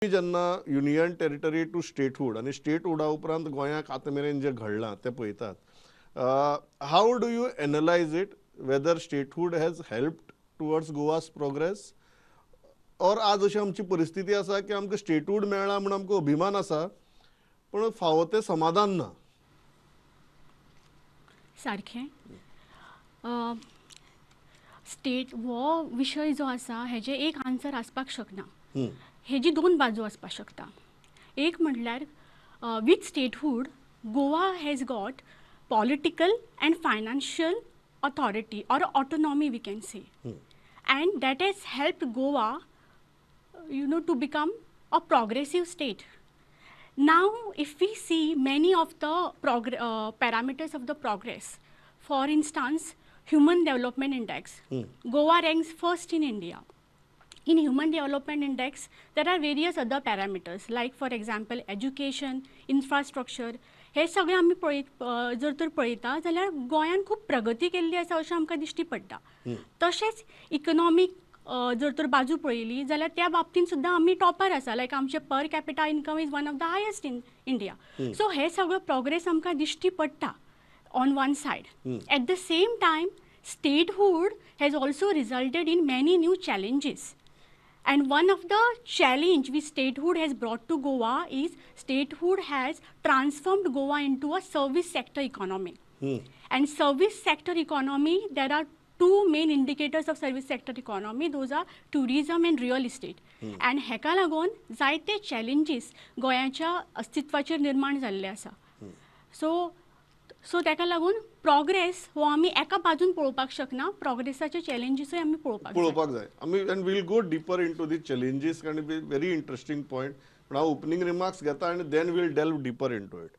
जेन्ना union territory two statehood आनी स्टेटहुडा उपरांत गोंयाक आतां मेरेन जें घडलां तें पळयतात, how do you analyze it, whether statehood has helped towards Goa's progress, or आज अशी आमची परिस्थिती आसा की आमकां स्टेटहूड मेळ्ळा म्हूण आमकां अभिमान आसा पूण फावो तें समाधान ना? सारकें, स्टेट हो विशय जो आसा, हेजें एक आन्सर आसपाक शकना. हेजी दोन बाजू आसपाक शकता. एक म्हणल्यार, with statehood Goa has got political and financial authority or autonomy, we can say, and that has helped Goa to become a progressive state. Now, if we see many of the parameters of the progress, for instance, Human Development Index, Goa ranks first in India. In Human Development Index, there are various other parameters like, for example, education, infrastructure. हे सगळें आमी पळयत जर तर पळयता जाल्यार गोंयान खूब प्रगती केल्ली आसा अशें आमकां दिश्टी पडटा. तशेंच इकनॉमीक जर तर बाजू पळयली जाल्यार त्या बाबतींत सुद्दां आमी टॉपार आसा. लायक आमचें per capita income is one of the highest in India. So हे सगळो प्रोग्रेस आमकां दिश्टी पडटा on one side. At the same time, statehood has also resulted in many new challenges. And one of the challenge which statehood has brought to Goa is statehood has transformed Goa into a service sector economy. And service sector economy, there are two main indicators of service sector economy. Those are tourism and real estate. And हेका लागून जायते challenges गोंयाच्या अस्तित्वाचेर निर्माण जाल्ले आसा. So ताका लागून progress हो आमी एका बाजून पळोवपाक शकना, प्रोग्रेसाचे चॅलेंजीसूय आमी पळोवपाक जाय. पळोवपाक जाय आमी, and we'll go deeper into the challenges कारण व्हेरी इंट्रस्टींग पॉयंट. पूण हांव ओपनींग रिमार्क्स घेता आनी then we'll delve deeper into it.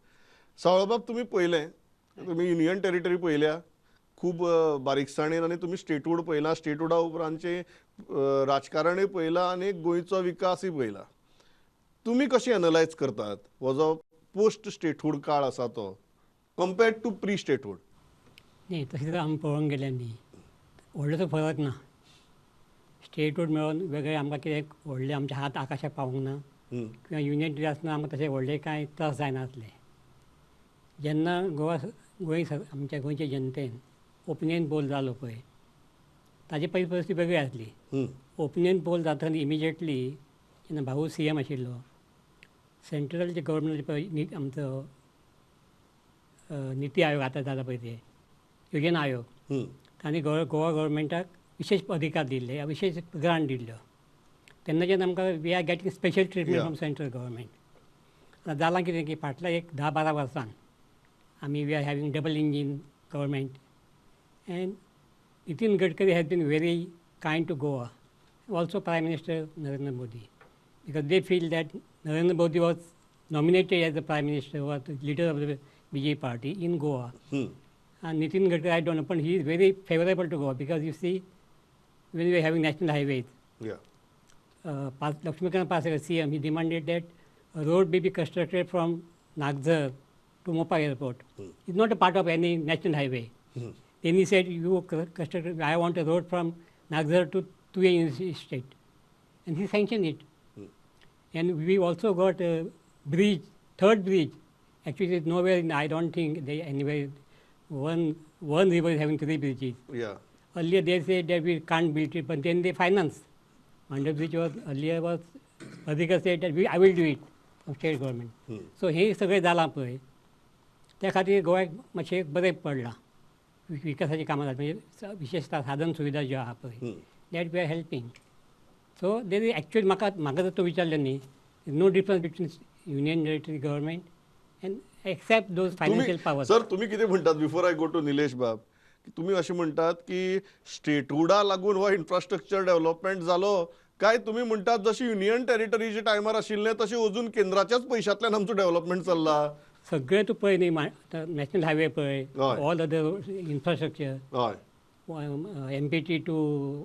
सावळबाब, तुमी पळयलें, तुमी युनियन टेरिटरी पळयल्या खूब बारीकसाणेन आनी तुमी स्टेटहूड पळयला, स्टेटहुडा उपरांतचें राजकारणूय पळयलां आनी गोंयचो विकासूय पळयला. तुमी कशें एनलायज करतात हो जो पोस्ट स्टेटहूड काळ आसा तो कंपेर्ड टू प्री स्टेटहूड? न्ही, तशें जर आमी पळोवंक गेल्यार न्ही, व्हडलोसो फरक ना. स्टेटहूड मेळोन वेगळें आमकां कितें व्हडलें आमचे हात आकाशाक पावूंक ना किंवा युनियन आसतना आमकां तशें व्हडलें कांय त्रास जायनासले. जेन्ना गोवा गोंय आमच्या गोंयच्या जनतेन ओपिनियन पोल जालो पळय, ताजे पयलीं परिस्थिती वेगळी आसली. ओपिनियन पोल जातकीर इमिजिएटली जेन्ना भाऊ सीएम आशिल्लो, सेंट्रल जे गव्हर्मेंट पळय, आमचो निती आयोग आतां जाला पळय ते योजना आयोग, तांणी गोवा गव्हर्मेंटाक विशेश अधिकार दिल्ले, विशेश ग्रांट दिल्ल्यो. तेन्नाच्यान आमकां we are getting special treatment from central government. आतां जालां कितें की फाटल्या एक 10-12 वर्सान आमी we are having double engine government, and Nitin Gadkari has been very kind to Goa, also Prime Minister Narendra Modi, because they feel that Narendra Modi was nominated as the Prime Minister, was the leader of the BJP party in Goa. And Nitin Gadkari, I don't know, but he is very favorable to Goa because you see, when we were having national highways, Lakshmikant Parsekar, CM, he demanded that a road be constructed from Nagzar to Mopa Airport. It's not a part of any national highway. Then he said, you construct, I want a road from Nagzar to Tuye State. And he sanctioned it. And we also got a bridge, third bridge. Actually, it's nowhere in, I don't think they anywhere, one river is having three bridges. Earlier they said that we can't build it, but then they finance. Mandal Bridge was, earlier was, Parrikar said that I will do it from state government. So हे सगळें जालां पळय, त्या खातीर गोव्याक मातशें बरें पडलां. विकासाची कामां जाली, म्हणजे विशेषतः साधन सुविधा ज्यो आहा पळय, that we are helping. So there is actually म्हाका जर तूं विचारलें न्ही, no difference between union territory government and except those financial power. Sir, तुमी कितें म्हणटात, before I go to Nilesh बाब, तुमी अशें म्हणटात की स्टेटहुडा लागून हो इन्फ्रास्ट्रक्चर डेव्हलपमेंट जालो काय तुमी म्हणटात जशी युनियन टेरिटरीच्या टायमार आशिल्लें तशें अजून केंद्राच्याच पयशांतल्यान आमचो डेव्हलपमेंट चल्ला? सगळें तूं पळय न्ही, नॅशनल हायवे पळय, all other infrastructure, MPT to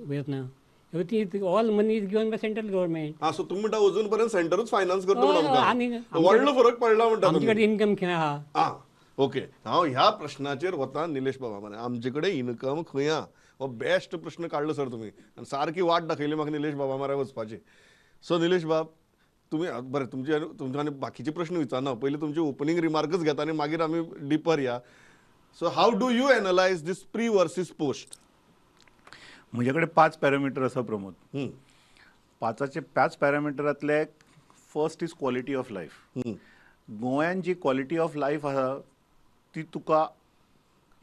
Verna, everything, all money is given by central government. हा, सो तुमी म्हणटा अजून पर्यंत सेंटरूच फायनान्स करता म्हणून आमकां व्हडलो फरक पडला म्हणटा. आमचे कडेन इन्कम खंय आहा? आं, ओके, हांव ह्या प्रश्नाचेर वता निलेश बाबा. मरे आमचे कडेन इन्कम खंय आहा हो बेस्ट प्रश्न काडलो सर तुमी आनी सारकी वाट दाखयली म्हाका निलेश बाबा मरे वचपाची. सो निलेश बाब, तुमी बरें, तुमचे तुमचे आनी बाकीचे प्रश्न विचारना, पयलीं तुमचे ओपनींग रिमार्कच घेता आनी मागीर आमी डिपर या. So how do you analyse this pre versus post? म्हजे कडेन 5 पॅरामिटर आसा Pramod. पांचाचे 5 पॅरामिटरांतले first is quality of life. गोंयान जी क्वॉलिटी ऑफ लायफ आसा ती तुका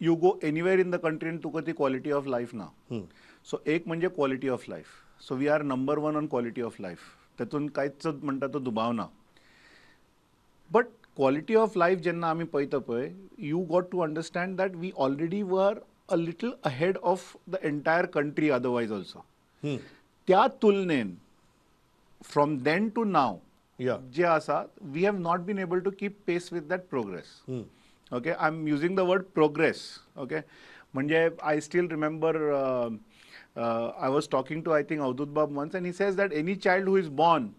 you go anywhere in the country आनी तुका ती क्वॉलिटी ऑफ लायफ ना. सो एक म्हणजे quality of life. So we are number 1 on quality of life, तातूंत कांयच म्हणटा तो दुबाव ना. बट क्वॉलिटी ऑफ लायफ जेन्ना आमी पळयता पळय, you got to understand that we already were a little ahead of the entire country otherwise also. त्या तुलनेन फ्रॉम then to now जे आसा, we have not been able to keep pace with that progress. Okay, I am using the word progress. Okay, म्हणजे I still remember I was talking to I think Avadhoot Bab once and he says that any child who is born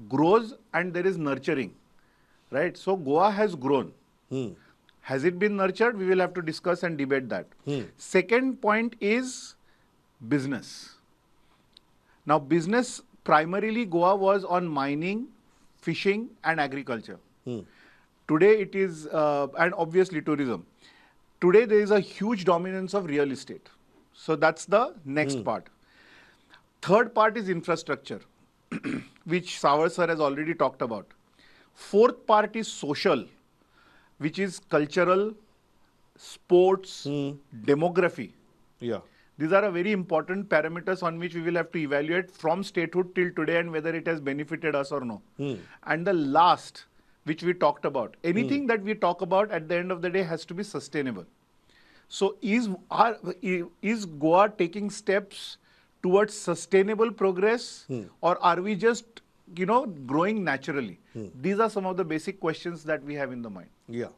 grows and there is nurturing, right? So Goa has grown. Has it been nurtured? We will have to discuss and debate that. Second point is business. Now business, primarily Goa was on mining, fishing and agriculture. Today it is, and obviously tourism. Today there is a huge dominance of real estate. So that's the next part. Third part is infrastructure, which Saval sir has already talked about. Fourth part is social, which is cultural, sports, demography. Yeah. These are a very important parameters on which we will have to evaluate from statehood till today and whether it has benefited us or no. And the last, which we talked about, anything that we talk about at the end of the day has to be sustainable. So is Goa taking steps towards sustainable progress or are we just, you know, growing naturally? These are some of the basic questions that we have in the mind. Yeah.